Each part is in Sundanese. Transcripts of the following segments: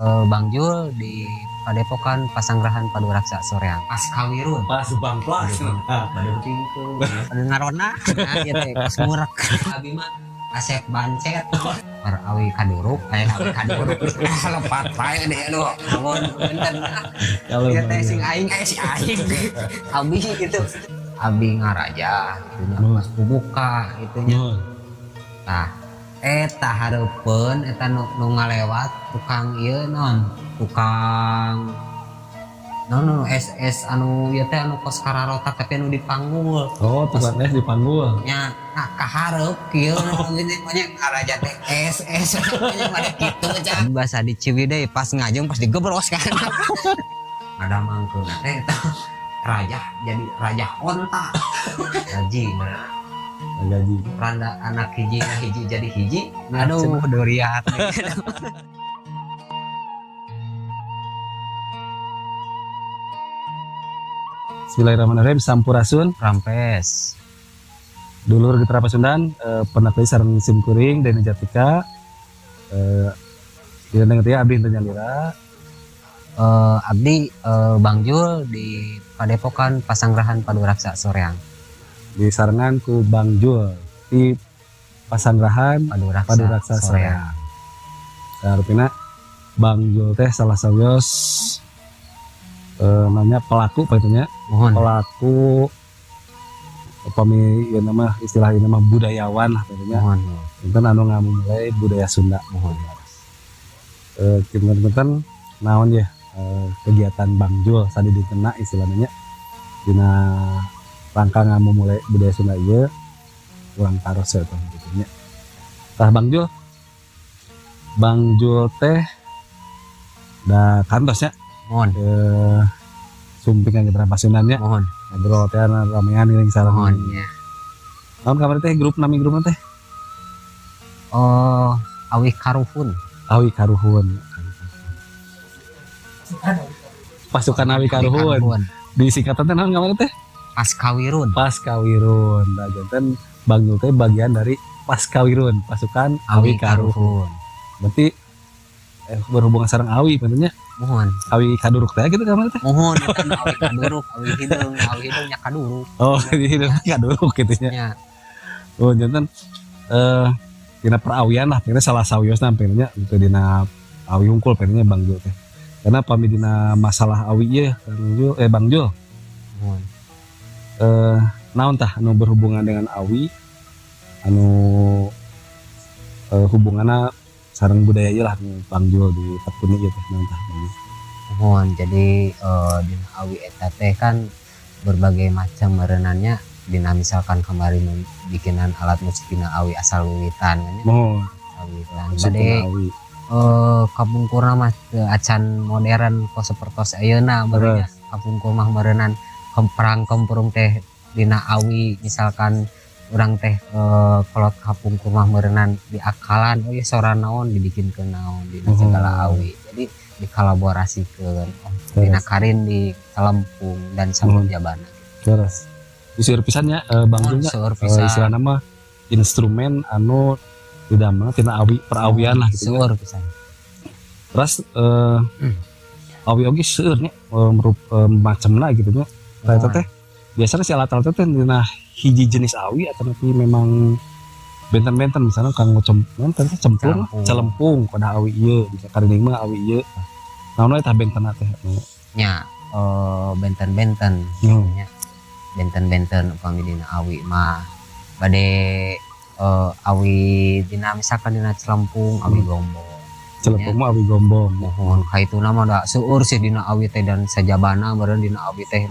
Bang Jul di Padepokan Pasanggrahan Paduraksa Soreang. Pas kawirun. Pas Bang Plas. Baduh tingkung. Baduh ngarona. Nah, ieu teh pas ngurek. Abi mah asep bancet. Par awi kaduruk, aya awi kaduruk. Ah, lepat wae deh aduh. Amun benten. Ieu teh sing aing aya si aing. Abi gitu. Abi ngaraja gitu nya. Pas buka gitu nya. Tah eta hareupeun eta nu ngalewat tukang ieu non, tukang non nu SS anu ieu teh anu kos kararotak tapi anu dipanggul. Oh, tukang es dipanggul. Nya, nah kahareup kieu gini nya ngaraja teh SS nya pada kitu cah. Bahasa di Ciwidey pas ngajeng pas digebros kan. Ada mangkeun teh eta raja jadi raja onta. Gajina. Gaji. Randa anak hiji na hiji jadi hiji. Aduh, duriat. Bismillahirrahmanirrahim. Sampurasun. Rampes. Dulur Gatra Pasundan, pernah tadi sareng sim kuring Deni Jatika. Dina teh abdi henteu nyalira. Abdi Bang Jul di Padepokan Pasanggrahan Paduraksa Soreang. Di sarengan ku Bang Jul di Pasanggrahan Paduraksa Soreang. Artinya Bang Jul teh salah sawios namanya pelaku pak itunya. Mohon. Pelaku upami ieu nama istilah ieu nama budayawan lah itunya. Mohon. Enten anu ngamumule budaya Sunda. Mohon. Kinten-kinten naon ya kegiatan Bang Jul sadidintena istilahnya dina rangka ngamumule budaya Sunda ieu urang taros ya gitu nya. Tah Bang Jul. Bang Jul teh da kantos nya. Mohon. Sumping ka Gatra Pasundan nya. Mohon. Ngobrol teh ramean geuning sareng. Mohon nya. Naon kamari teh grup nami grupna teh? Oh, Awi Karuhun. Awi Karuhun. Pasukan Awi Karuhun. Di singkatan teh naon kamari teh? Paskawirun. Paskawirun. Nah, janten Bang Jul teh bagian dari Paskawirun, pasukan Awi Karuhun. Berarti berhubungan sareng awi tentunya. Mohon. Awi kaduruk teh gitu kamari teh? Mohon, kan awi kaduruk, awi hideung, awi hideung nya kaduruk. Oh, hideung kaduruk kitu nya. Nya. Oh, janten dina perawian lah, pengennya salah sawiosna pengennya gitu dina awi hungkul pengennya Bang Jul teh. Karena pami dina masalah awi ieu Kang Jul, Bang Jul. Mohon. Naon tah anu berhubungan dengan awi anu hubunganna sareng budaya ieu lah Bang Jul di tekuni ieu teh naon tah Bang Jul. Mohon. Jadi dina awi eta teh kan berbagai macam merenannya dina misalkan kemarin bikinan alat musik dina awi asal wiwitan kan ya. Mohon. Wiwitan. Musik Bade dina awi. Kapungkurna mah teu acan modern kos sapertos ayeuna meureun nya. Kapungkur mah meureunnan perang kempurung teh dina awi misalkan urang teh kolot kapungkur mah meureunnan diakalan oh ieu sora naon dibikinkeun naon dina segala awi. Jadi dikolaborasikeun dina karin di kalempung dan sabujabana. Terus seueur pisan nya Bang Jul nya. Seueur pisan. Istilahna mah instrumen anu didamel tina awi perawian lah gitu. Seueur pisan. Terus awi oge seueur nya macamna gitu nya. Tah eta teh biasanya si alat-alat teh dina hiji jenis awi atau nanti memang benten-benten misalnya kanggo cemplung, celempung pada awi ieu bisa karining mah awi ieu. Naon we tah bentenna teh? Nya benten-benten nya. Benten-benten upami dina awi mah bade awi dina misalkan dina celempung awi gombong. Celempung mah awi gombong. Mohon kaituna mah da seueur sih dina awi teh dan sajabana meureun dina awi teh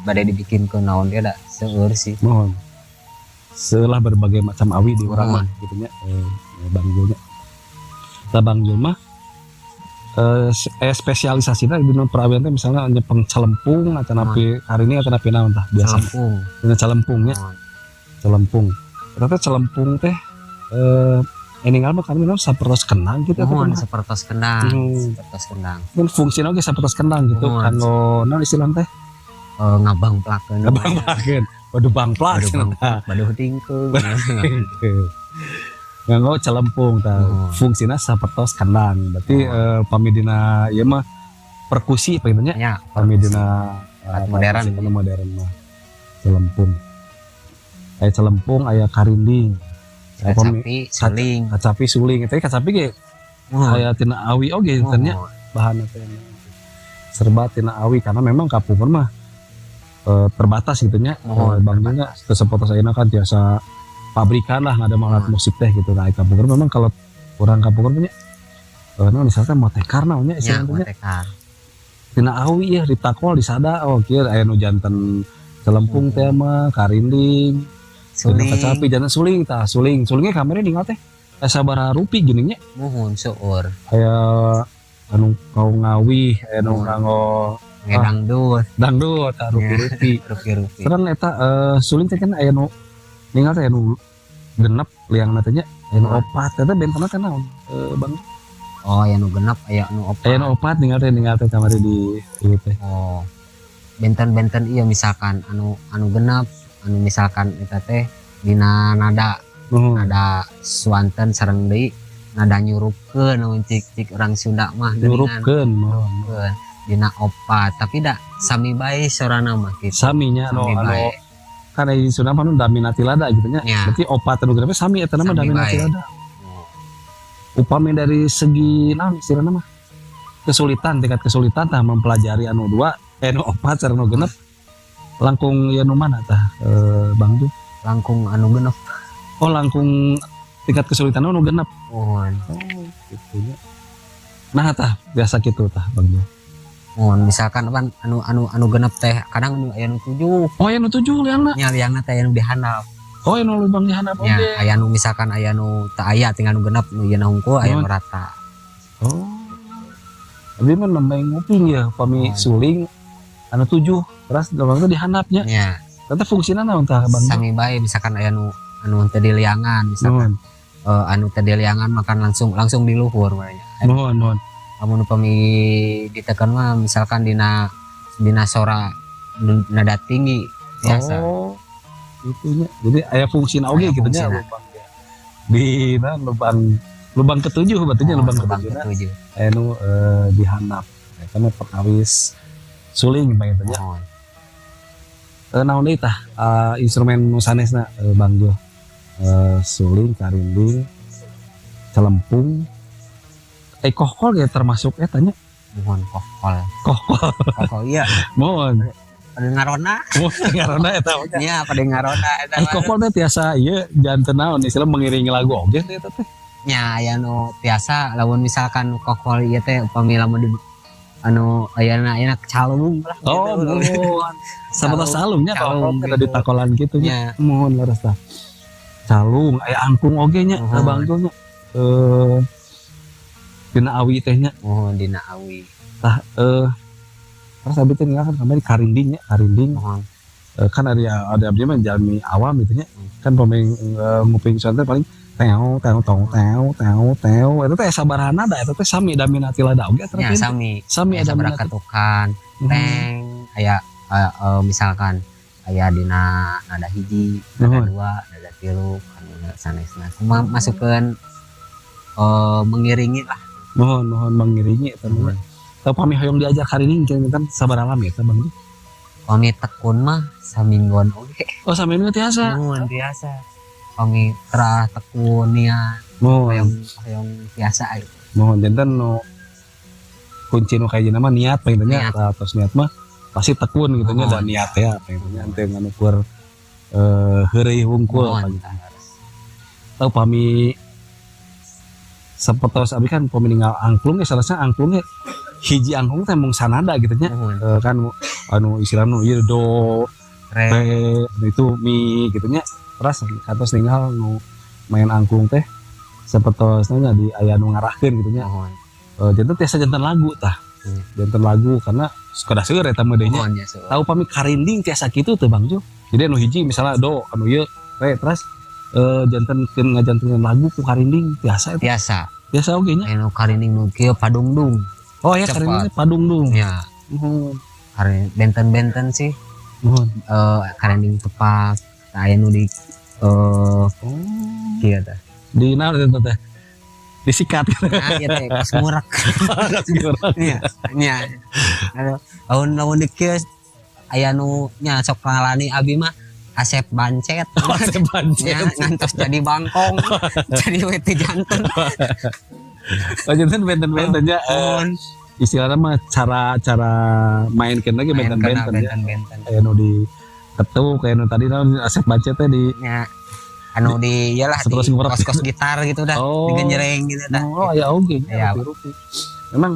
bade dibikinkeun naon ge da seueur sih. Mohon. Seulah berbagai macam awi di urang mah gitu nya Bang Jul nya. Tah Bang Jul mah spesialisasina dina perawian teh misalnya nyepeng celempung atanapi karini atanapi naon tah biasa. Celempung. Dina celempung nya. Celempung. Eta teh celempung teh eninggal mah kami sapertos kendang gitu. Mohon sapertos kendang, sapertos kendang. Mun fungsina oge sapertos kendang gitu kanggo naon istilah teh? Ngabangplakeun. Ngabangplakeun. Waduh bangplak. Waduh bangplak, baduh tingkeung. Nganggo celempung tah. Fungsina sapertos kendang. Berarti pami dina ieu mah perkusi apa gitu nya? Nya, pami dina alat modern. Perkusi modern mah celempung. Aya celempung, aya karinding. Kacapi, suling. Kacapi suling. Tapi kacapi ge aya tina awi oge nya bahanna teh. Serba tina awi karena memang kapungkur mah terbatas gitu nya. Bangnya sapertos ayeuna kan tiasa pabrikan lah nggak ada alat musik teh gitu. Nah, kapungkur memang kalau orang kapungkur punya nah misalkan motekar naonnya istilahnya. Motekar. Tina awi ya ditakol disada oh kieu aya nu janten celempung teh mah karinding, suling, kacapi janten suling tah suling. Sulingnya kamari ninggal teh sabaraha rupi geuning nya. Muhun seueur. Aya anu kau ngawih, aya nu nganggo dangdut. Dangdut tah rupi-rupi. Rupi-rupi. Terus eta suling teh kan aya nu ninggal teh anu genep liangna teh nya, aya nu opat eta bentenna teh naon Bang? Oh, aya nu genep, aya nu opat. Aya nu opat ninggal teh kamari di ieu teh. Oh. Benten-benten ieu misalkan anu genep, anu misalkan eta teh dina nada. Nada suanten sareng deui nada nyurupkeun naon cik-cik urang Sunda mah nyurupkeun dina opat, tapi da sami bae sorana mah kitu. Saminya anu kan aya Sunda mah nu daminati lada gitu nya. Berarti opat anu genep sami eta mah daminati lada. Upami dari segi naon istilahna mah kesulitan, tingkat kesulitan tah mempelajari anu dua, anu opat sareng anu genep langkung ieu nu mana tah Bang tuh? Langkung anu genep. Oh, langkung tingkat kesulitan anu genep. Oh, gitu nya. Nah tah biasa kitu tah Bang tuh. Oh, misalkan pan anu genep teh kadang anu aya nu 7. Oh, aya nu 7 liangna. Nya liangna teh aya nu dihandap. Oh, aya nu lubang dihandap oge. Nya, aya nu misalkan aya nu teu aya tinggal nu genep nu ieu hungkul aya nu rata. Oh. Abi mah nembe nguping ya pami suling anu 7 terus lubang teh dihandapnya. Nya. Teh fungsina naon tah Bang? Sami bae misalkan aya nu teu diliangan misalkan. Anu teu diliangan makan langsung di luhur mah nya. Nuhun. Amun upami ditekan mah misalkan dina sora nada tinggi biasa. Oh, itunya. Jadi aya fungsina oge kitu nya lubang di nah, lubang ketujuh berarti nya lubang ketujuh. Aya nu dihandap. Eta mah perkawis suling bang eta nya. Naon deui tah instrumen nu sanesna Bang Jo? Suling, karinding, celempung. Kohkol ya termasuk eta nya. Mohon kohkol. Kohkol. Kohkol iya. Mohon. Pada ngarona. Mohon ngarona eta. Nya pada ngarona eta. Kohkol teh tiasa ieu janten naon istilah mengiringi lagu oge teh eta teh. Nya aya nu tiasa lamun misalkan kohkol ieu teh upami lamun di anu ayana enak calung lah. Oh, mohon. Sapertos calungnya kohkol teh ditakolan kitu nya. Mohon leres tah. Calung aya angklung oge nya Bang Jo nya. Dina awi teh nya. Oh, dina awi. Tah terus abi teh ninggal kan kamari karinding nya, karinding. Kan ada abdi mah jalmi awam gitu nya. Kan pemain nguping santai paling teo teo tong teo teo teo eta teh sabaraha nada eta teh sami daminati lada oge eta teh sami. Sami ada katukan teng aya misalkan aya dina nada hiji, nada dua, nada tilu anu sanesna. Kumaha masukkeun mengiringi lah. Mohon mengiringi eta mah. Teu pami hoyong diajar karinding kan sabaraha lami eta Bang? Pami tekun mah saminggon oge. Oh, saminggon tiasa. Muhun tiasa. Pami terah tekun niat. Mohon hoyong tiasa gitu. Mohon janten nu kunci nu kayak mah niat panginten nya atos niat mah pasti tekun gitu nya dan niat ya panginten nya ente nganukur heureuy hungkul panginten. Teu pami sapertos abi kan pami ninggal angklung ya salasna angklung hiji angklung teh mung sanada gitu nya. Kan anu istilah nu ieu do re itu mi gitu nya. Terus kantos ninggal nu main angklung teh sapertos nya di aya nu ngarahkeun gitu nya. Janten tiasa janten lagu tah. Janten lagu karena suka seueur eta mah deui nya. Tahu pami karinding tiasa kitu teu Bang Jo. Jadi anu hiji misalnya do anu ieu re terus janten keun ngajantenkeun lagu ku karinding tiasa eta. Tiasa. Biasa oge nya. Anu karinding nu kieu padungdung. Oh ya karinding padungdung. Ya. Nuhun. Benten-benten sih. Nuhun. Karinding tepak aya nu di kieu tah. Di naon eta teh? Disikat. Nah, ieu teh kos ngurek. Iya, nya. Aduh, lamun di kieu aya nu nya sok ngalani abi mah Asep Bancet. Asep Bancet. Nya ngantos jadi bangkong, jadi we teu janten. Lanjutan benten-benten nya. Istilahnya mah cara cara mainkeun lagi benten-benten ya. Benten-benten. Aya nu di ketuk, kayak nu tadi naon Asep Bancet teh di nya anu di iyalah di kos-kos gitar gitu dah, oh, digenjreng gitu dah. Oh, aya oge aya rupi. Memang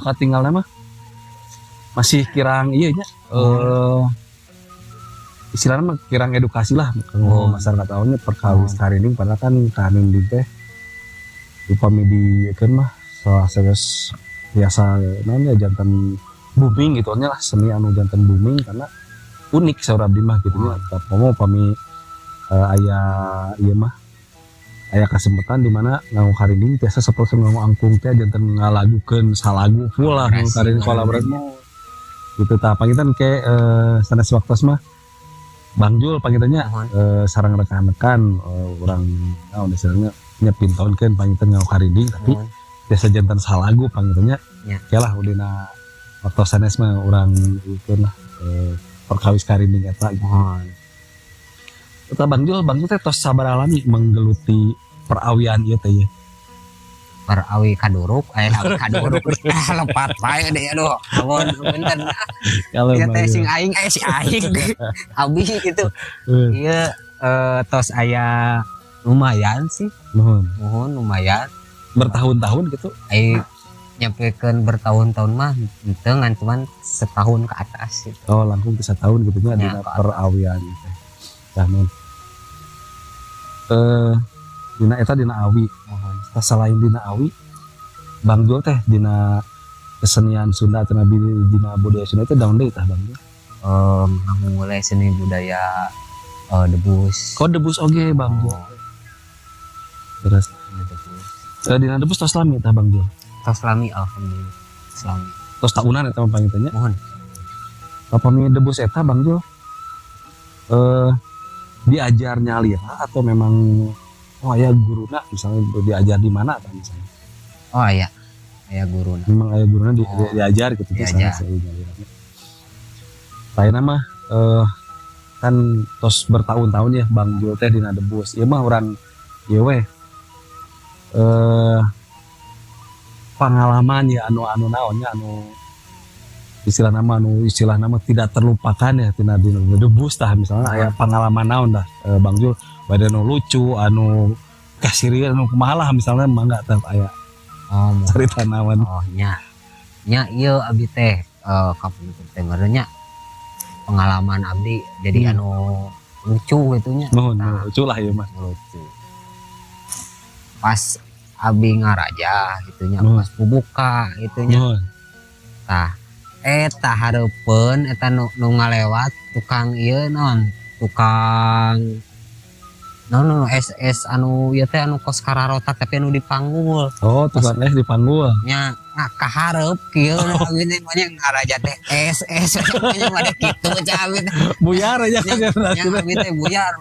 katinggalna mah masih kirang ieu nya. Istilahnya mah kirang edukasi lah kanggo masyarakat awamnya perkawis karinding, padahal kan karinding teh upami diekeun mah salah sanes biasa naon janten booming gitu nya lah, seni anu janten booming karena unik saur abdi mah gitu nya. Tapi upami aya ieu mah aya kesempatan di mana nganggo karinding tiasa sapertos nganggo angklung teh janten ngalagukeun salagu full lah nganggo karinding kolaborasi gitu. Tah pangitan ke sanes waktos mah Bang Jul pangitannya sareng rekan-rekan urang naon istilahnya nyepintonkeun pangitan nganggo karinding tapi biasa janten salagu pangitannya ya. Lah udina waktos sanes mah urang ieu lah perkawis karinding eta gitu. Eta Bang Jul teh tos sabaraha lami menggeluti perawian ieu teh ya? Perawi kaduruk, aya awi kaduruk. Lepat wae deh aduh. Amun punten. Ieu teh sing aing si aing. Abi gitu. Ieu tos aya lumayan sih. Nuhun. Nuhun lumayan. Bertahun-tahun gitu. Ai nyampekeun bertahun-tahun mah henteu ngan cuman setahun ke atas gitu. Oh, langkung ke setahun gitu nya dina perawian teh. Tah nun. Dina eta dina awi. Tah selain dina awi, Bang Jul teh dina kesenian Sunda atau dina budaya Sunda itu daun deui tah Bang Jul? Mulai seni budaya debus. Kok debus oge Bang Jul? Terus debus. Dina debus tos lami tah Bang Jul? Tos lami alhamdulillah. Tos lami. Tos tahunan eta mah pangitannya? Mohon. Upami debus eta Bang Jul? Diajar nyalira atau memang oh aya guruna misalnya diajar di mana atau misalnya? Oh aya, aya guruna. Memang aya guruna diajar gitu diajar. Lainna mah kan tos bertahun-tahun ya Bang Jul teh dina debus. Ieu mah urang ieu we pengalaman ya anu naonnya anu istilah nama tidak terlupakan ya tina dina debus tah misalnya aya pengalaman naon dah Bang Jul bade anu lucu anu kasirieun anu kumaha lah misalnya mangga tah aya cerita naon. Oh nya nya ieu abdi teh kapunten teh meureun nya pengalaman abdi jadi anu lucu gitu nya. Nuhun, nah, lucu lah ieu mah. Lucu. Pas abdi ngaraja gitu nya, pas bubuka gitu nya. Tah eta hareupeun eta nu ngalewat tukang ieu naon tukang naon es anu ieu teh anu kos kararotak tapi anu dipanggul. Oh, tukang es dipanggul. Nya ka hareup kieu abi teh mah ngaraja teh es nya mah kitu cah abi teh. Buyar aja nya abi teh buyar.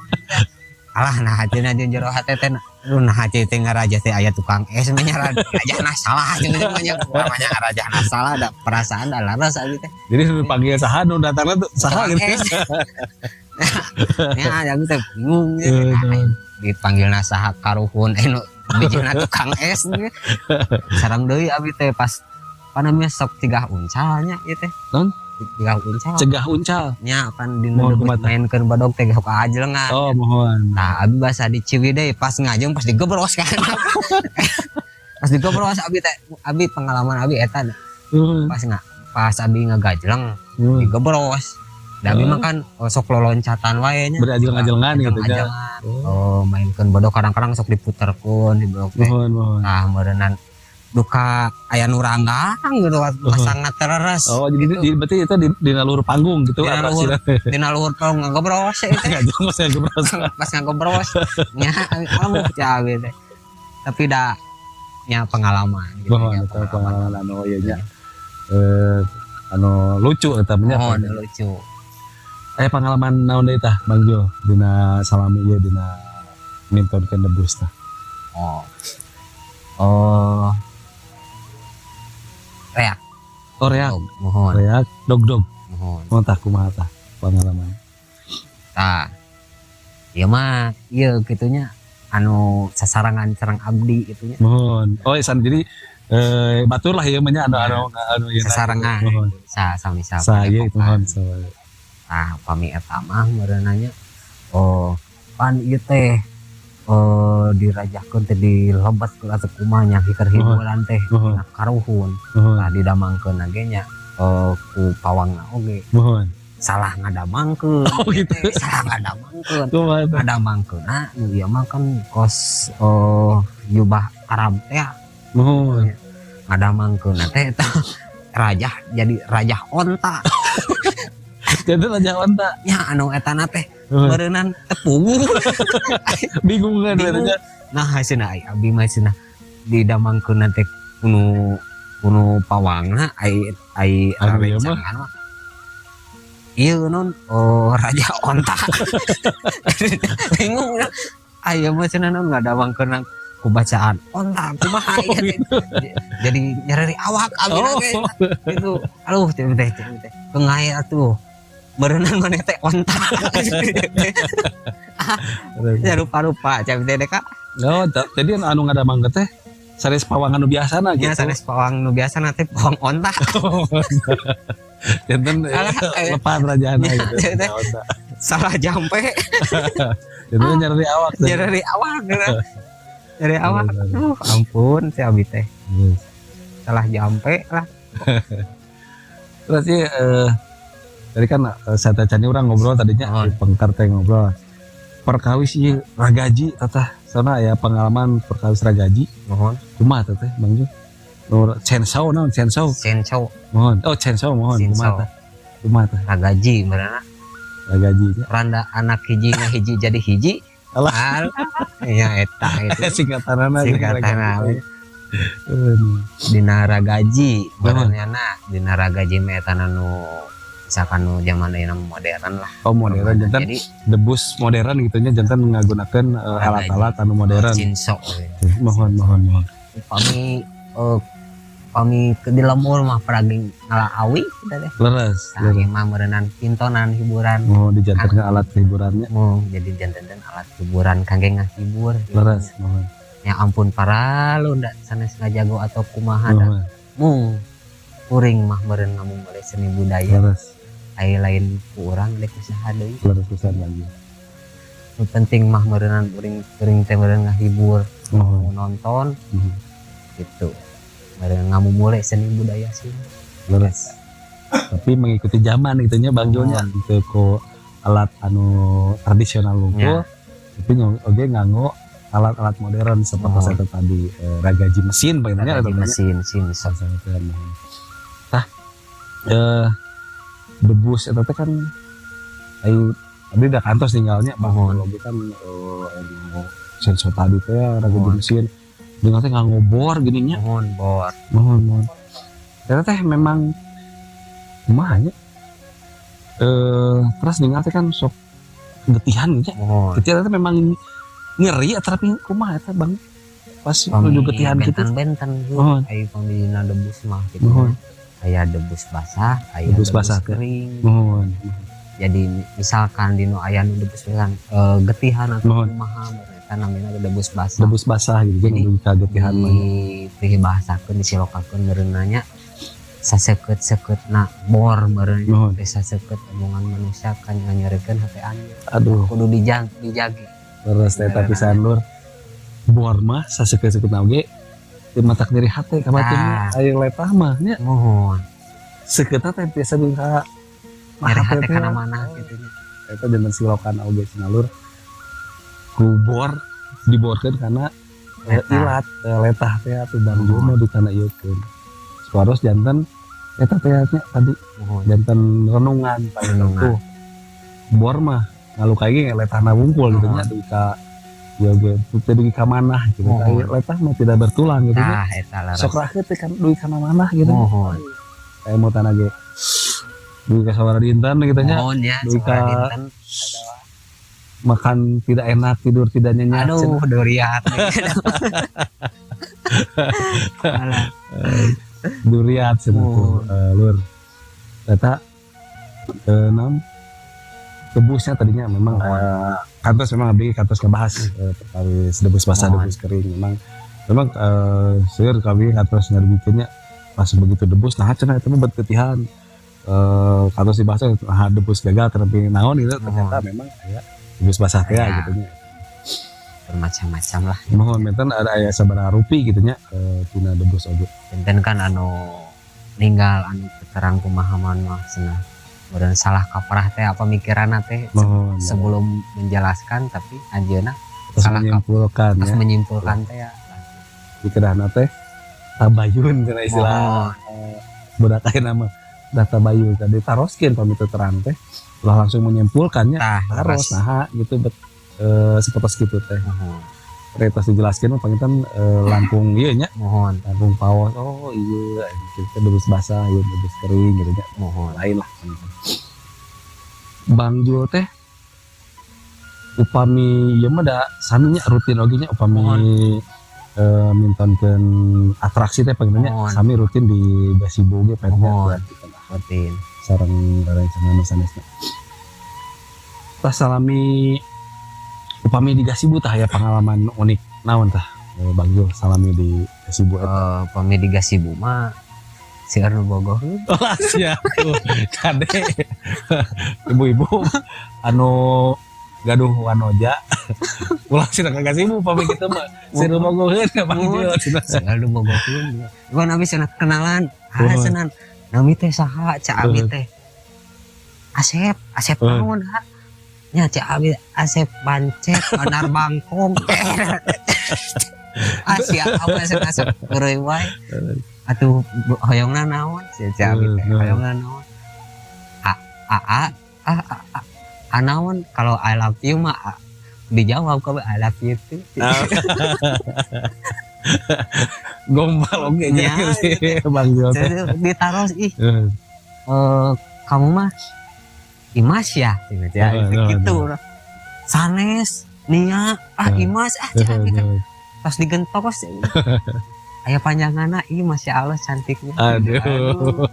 Alah nah hatina jeung jero hate teh nah hati teh ngaraja teh aya tukang es mah nya rajana salah jeung teh mah nya rajana salah da perasaan da laras abi teh. Jadi dipanggil saha nu datangna tuh saha gitu. Nya abi teh bingung dipanggilna saha karuhun nu bijina tukang es. Sareng deui abi teh pas panamnya sok cegah uncalnya ieu teh. Naon? Cegah uncal. Cegah uncal. Nya pan dina mainkeun badog teh sok ajelengan. Oh, mohon. Nah, abi basa di Ciwidey pas ngajeng pas digebros kan. Pas digebros abi teh abi pengalaman abi eta. Pas abi ngagajleng digebros. Da abi mah kan sok loloncatan wae nya. Berajeng-ajengan gitu nya. Oh, mainkeun badog kadang-kadang sok diputerkeun di badog teh. Nah, meureunnan duka aya nu ranggang gitu pasangna tereres. Oh, jadi gitu. Berarti itu di luhur panggung gitu atraksina. Dina luhur panggung ngagebros eta. Ngagebros. Pas ngagebros nya amuh cah abi teh. Tapi da nya pengalaman gitu. Oh, nya pengalaman anu ieu nya. Anu lucu eta nya. Oh, lucu. Pengalaman naon deui tah Bang Jul dina salami ieu dina mintonkeun debus tah? Oh. Oh. Reak. Oh, reak. Mohon. Reak dog-dog. Mohon. Mohon tah kumaha tah pengalaman. Tah. Ieu mah ieu kitu nya anu sasarangan sareng abdi kitu nya. Mohon. Oh, san jadi batur lah ieu mah nya anu anu anu ieu. Sasarengan. Mohon. Sa sami sa. Sa ieu mohon. Tah pami eta mah meureunanya oh pan ieu teh dirajahkeun teh dilebetkeun atau kumaha nya keur hiburan teh Mohon. na karuhun. Mohon. Tah didamangkeun ge nya ku pawangna oge. Mohon. Salah ngadamangkeun. Oh gitu. Salah ngadamangkeun. Kumaha tah? Ngadamangkeunna nu ieu mah kan kos jubah Arab teh. Mohon. Ngadamangkeun teh eta rajah jadi rajah onta. Jadi raja onta. Nya anu etana teh meureunnan teu. Bingung kan berarti. Nah cenah ai abdi mah cenah didamangkeun teh kuno kuno pawangna ai ai rencangan mah. Ieu non oh raja onta. Bingung aya mah cenah non ngadamangkeun ku bacaan onta kumaha ieu teh. Jadi nyeri awak abdi teh gitu. Aduh teh teh teh. Kengae atuh. Meureunan maneh teh onta. Ya rupa-rupa cai teh ka. Oh, jadi anu ngadamangkeun teh sanes pawang anu biasana gitu. Ya sanes pawang nu biasana teh pawang onta. Janten lepat rajana gitu. Salah jampe. Jadi nyeri awak. Nyeri awak gitu. Nyeri awak. Aduh, ampun si abi teh. Salah jampe lah. Terus sih tadi kan saya tadi orang ngobrol tadinya di pengkar teh ngobrol perkawis ieu ragaji teteh sana ya pengalaman perkawis ragaji. Mohon. Kumaha teteh Bang Ju? Nur chainsaw naon chainsaw? Chainsaw. Mohon. Oh chainsaw mohon kumaha teh? Kumaha teh? Ragaji beurana. Ragaji nya. Randa anak hiji ngahiji jadi hiji. Alah. Ya eta itu. Singkatanana. Singkatanana. Dina ragaji beurana dina ragaji mah eta nu misalkan nu zaman ayeuna modern lah. Oh modern jantan jadi debus modern gitu nya jantan ngagunakeun alat-alat anu modern. Chainsaw. Mohon mohon mohon. Pami pami ke di lembur mah paragi ngala awi kita teh. Leres. Nah, mah meureunnan pintonan hiburan. Oh dijantenkeun alat hiburannya. Oh jadi janten alat hiburan kangge ngahibur. Leres mohon. Ya ampun para lu ndak sanes ngajago atau kumaha da. Mung kuring mah meureun ngamung bale seni budaya. Leres. Ai lain ku urang dek usaha deui. Leres pisan lagi. Nu penting mah meureunnan kuring teh meureun ngahibur, oh. Nonton. Gitu. Meureun ngamumule seni budaya sih. Leres. Tapi mengikuti zaman gitu nya Bang Jul nya gitu ku alat anu tradisional wungkul. Tapi oge nganggo alat-alat modern seperti saya tadi ragaji mesin bagaimana ragaji mesin sin. Tah debus eta teh kan ayo abdi da kantos tinggalnya Mohon. Bang kan sensor tadi teh ragaji mesin dengan teh nganggo bor gini nya. Mohon bor. Mohon mohon. Eta teh memang kumaha nya terus ningal teh kan sok getihan nya. Getihan teh memang ngeri tapi kumaha eta Bang pas menuju getihan gitu benten-benten aya pamilina debus mah gitu. Aya debus basah, aya debus basah kering. Mohon. Jadi misalkan dinu aya nu debus basah getihan atau kumaha eta namina debus basah. Debus basah gitu jadi nu kagetihan mah. Dibahasakeun disilokakeun meureunna nya sasekeut-sekeutna bor meureun teh sasekeut omongan manusia kan nganyerikeun hate anjeun. Aduh kudu dijagi. Terus teh tapi sanur bor mah sasekeut-sekeutna oge teu matak nyeri hate ka batur aya letah mah nya. Mohon. Sekeutna teh biasa ka nyeri hate kana mana kitu nya. Eta janten silokan oge cenah lur. Ku bor diborkeun kana ilat letah teh atuh Bang Jul mah ditana ieukeun. Supados janten eta teh nya tadi janten renungan tuh. Bor mah ngalukai ge letahna wungkul gitu nya dugi ka ieu ge teu dugi ka manah gitu. Letah mah tidak bertulang gitu nya. Tah eta leres. Sok rakeut teh kan dugi kana manah gitu. Mohon. Aya motana ge dugi ka sabaraha dinten gitu nya. Mohon ya dugi ka dinten. Makan tidak enak, tidur tidak nyenyak. Aduh, duriat. Alah. Duriat cenah tuh, lur. Eta naon? Debusnya tadinya memang kantos memang abdi kantos ngebahas perkawis debus basah, debus kering. Memang memang seueur kami kantos ngarbikinnya pas begitu debus, nah cenah eta mah bet getihan, kantos dibahas, nah debus gagal tapi naon gitu, ternyata memang aya debus basah teh gitu nya. Bermacam-macam lah. Mohon benten ada aya sabaraha rupi gitu nya, tina debus oge. Benten kan anu ninggal anu terang pemahaman mah cenah. Kemudian salah kaprah teh apa mikiranna teh sebelum menjelaskan, tapi anjeunna terus salah menyimpulkan terus ya. Menyimpulkan teh ya. Di kedahna teh tabayun cenah istilah budak ayeuna mah dah tabayun tadi taroskeun pami teu terang teh ulah langsung menyimpulkannya, Tah, taros leres. Naha gitu bet seperti kitu teh. Muhun. Terus dijelaskeun mah panginten langkung ieu nya. Muhun. Langkung paos, oh iya kitu debus basah ieu debus kering gitu nya. Muhun. Lain lah panginten. Bang Jul teh upami ieu mah da sami nya rutin oge nya upami mintonkeun atraksi teh panginten nya sami rutin di Gasibu ge panginten Muhun. nya gitu lah. Rutin. Sareng rerencangan nu sanesna. Tah, salami upami di Gasibu tah aya pengalaman unik naon tah, Bang Jul salami di Gasibu eta? Pami di Gasibu mah seueur nu bogoh. Oh, sia tuh kade ibu-ibu anu gaduh wanoja ulah cenah ka Gasibu pami kitu mah seueur bogoheun ka Bang Jul cenah. Seueur nu bogoheun. Gua nabi cenah kenalan. Ah cenah nami teh saha, ca abi teh Asep, Asep naon ha? Nya ca abi Asep Bancet, Bandar Bangkong. Ah sia apa Asep Asep heureuy wae. Atuh hoyongna naon sia ca abi teh hoyongna naon? A a a a a, a, a naon kalau I love you mah a, dijawab kok I love you too. Gombal oge Ya, nya sih Bang Jul teh. Ditaros ih. Kamu mah Imas ya, gitu ya, gitu. Sanes, Nia, ah Imas, ah cak abi teh. Pas digentos aya panjanganna ih masya Allah cantiknya. Aduh.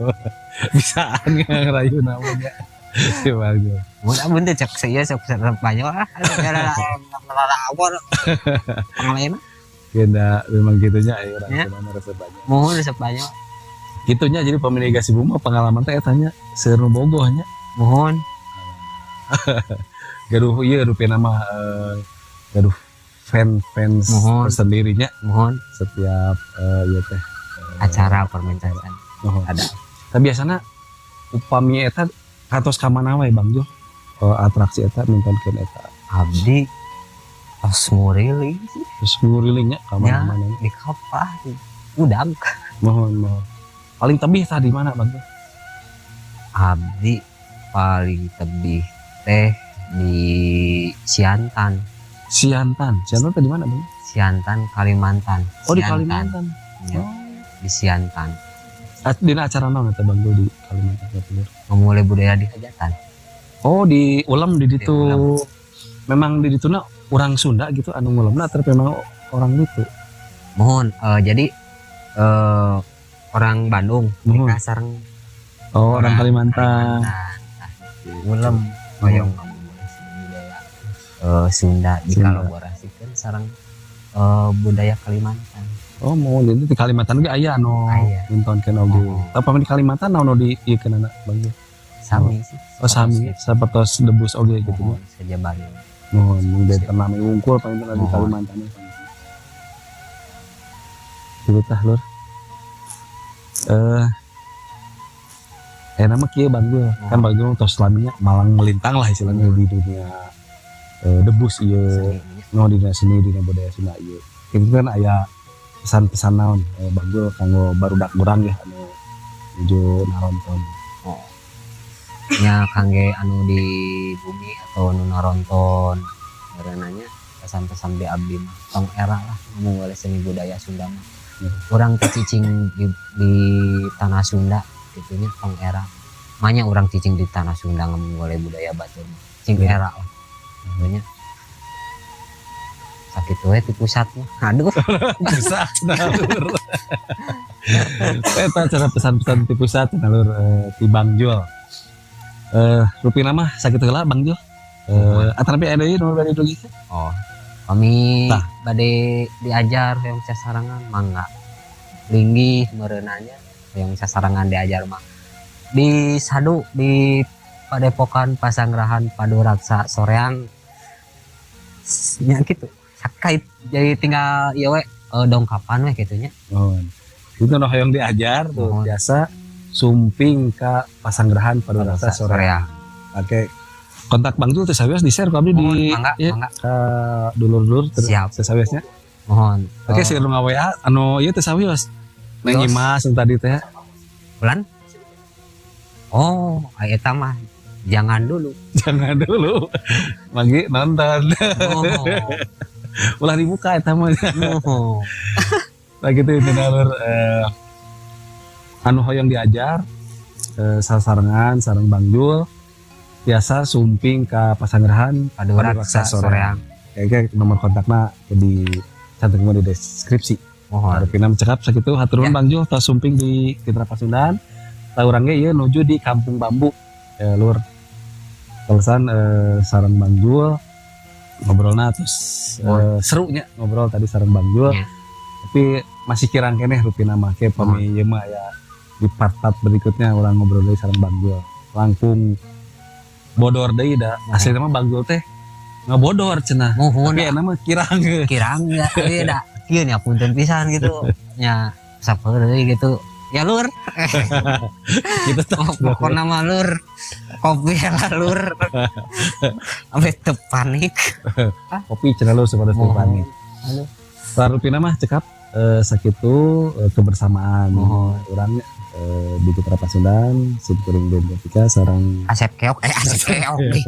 Bisaan ngerayu namanya si Bang Jul. Mun amun teh cek saya sok banyak ah. Awal pengalaman. Beda memang gitunya ayo orang Ya. Sunda mah resep banyak. Mohon resep banyak. Gitunya jadi pemilik Gasibu mah pengalaman teh eta nya seueur nu bogoh nya. Mohon. Gaduh ieu rupina mah gaduh fan-fans Mohon. tersendirinya Mohon setiap ieu teh acara permentasan mohon. ada. Tapi biasana upami eta kantos ka mana wae Bang Jul? Atraksi eta mintonkeun eta. Abdi pas nguriling sih. Terus ngurilingnya ka Ya. mana-mana. Di kapah udang. Mohon, mohon. Paling tebih tah di mana Bang Jul? Abdi paling tebih teh di Siantan. Siantan. Siantan teh di mana Bang? Siantan Kalimantan. Oh, di Siantan. Kalimantan. Ya, Oh. di Siantan. Dina acara naon eta Bang Jul di Kalimantan Timur? Memulai budaya di hajatan. Oh, di ulem di ditu. Di ulem. Memang di dituna orang Sunda gitu anu ngulemna atau memang orang ditu? Mohon jadi orang Bandung Mohon. nikah sareng Oh, orang Kalimantan. Kalimantan. Ulem hoyong ngamumule budaya Sunda dikolaborasikan sareng budaya Kalimantan. Oh, mau jadi di Kalimantan ge aya anu Aya. mintonkeun oge. Oh. Tapi pami di Kalimantan naon nu di ieu keunana Bang Jul? Sami sih. Oh, sami sapertos debus oge gitu nya. Mohon saja Bali. Mohon mung benten nami wungkul panginten di Mohon. Kalimantan. Gitu tah lur. Nama kieu Bang Jul. Kan Bang Jul tos laminya malang melintang lah istilahnya di dunia debus ieu. Seni. No di dunia seni, dina budaya Sunda ieu. Kitu kan aya pesan-pesan naon Bang Jul kanggo barudak urang ya anu nuju naronton. Oh. Nya kangge anu di bumi atau anu naronton nanya pesan-pesan di abdi mah tong era lah ngomong boleh seni budaya Sunda mah. Urang teh cicing di tanah Sunda gitu nya tong era. Manya urang cicing di tanah Sunda ngomong boleh budaya batur mah. Cing era lah. Gitu nya. Sakitu we ti pusat mah. Aduh. Pusat cenah, lur. Eta cara pesan-pesan ti pusat cenah, lur, ti Bang Jul. Rupina mah sakitu heula, Bang Jul. Atanapi aya deui nu bade dugikeun? Oh. Kami Tah. Bade diajar yang sasarangan, mangga. Linggih meureunanya yang sasarangan diajar mah. Di Sadu, di Padepokan Pasanggrahan Paduraksa Soreang nya gitu. Sakait jadi tinggal ieu we dongkapan we kitu nya. Mohon. Itu nu hoyong diajar tuh Mohon. Biasa sumping ka Pasanggrahan Paduraksa Soreang. Oke. Kontak Bang Jul teh sawios di share ku abdi di Mohon, mangga, ieu, mangga. ka dulur-dulur Siap. teu sawiosnya. Mohon. Oke, sih nu nga-WA anu ieu teh sawios. Neng Wios. Imas yang tadi teh. Bulan? Oh, eta mah jangan dulu. Jangan dulu. Magi nonton. Oh. Ulah dibuka eta mah. Oh. Nah gitu itu lur, anu hoyong diajar sasarengan sareng Bang Jul biasa sumping ka Pasanggrahan Paduraksa Soreang. Kayaknya nomor kontaknya di cantumkeun di deskripsi. Mohon. Rupina cekap sakitu, hatur nuhun Ya. Bang Jul tos sumping di Fitra Pasundan. Tah urang ge ieu nuju di Kampung Bambu. Lur. Telesan sareng Bang Jul ngobrolna terus serunya ngobrol tadi sareng Bang Jul. Ya. Tapi masih kirang keneh rupina mah ke pami ieu mah ya di part-part berikutnya urang ngobrol deui sareng Bang Jul. Langkung bodor deui da. Asli mah Bang Jul teh ngabodor cenah. Mohon. Tapi enak mah kirang. Kirang ya, ieu da. Kieu nya punten pisan gitu. Nya sapeureuy gitu. Ya lur. Gitu tah. Oh, pokoknya mah lur. Kopi lah lur. Sampai teu panik. Kopi cenah lur supaya teu Mohon. panik. Aduh. Rupina mah cekap sakitu kebersamaan Mohon. urang di Putra Pasundan sim kuring Den Tika sareng Asep keok, asep keok nih.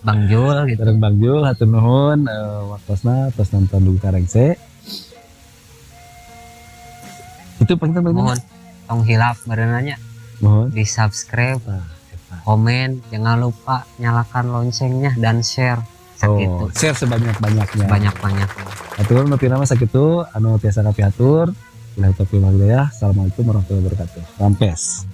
Bang Jul gitu. Sareng Bang Jul, hatur nuhun waktosna tos nonton Dugi Karengse. Itu panginten, Bang Jul. Mohon tong hilap merenanya Mohon. Di subscribe, Tah, eta. Komen, jangan lupa nyalakan loncengnya dan share. Sakitu. Oh, share sebanyak-banyaknya. Banyak-banyak. Hatur nuhun rupina mah sakitu anu tiasa kapihatur. Billahi taufiq wal hidayah. Assalamualaikum warahmatullahi wabarakatuh. Rampes.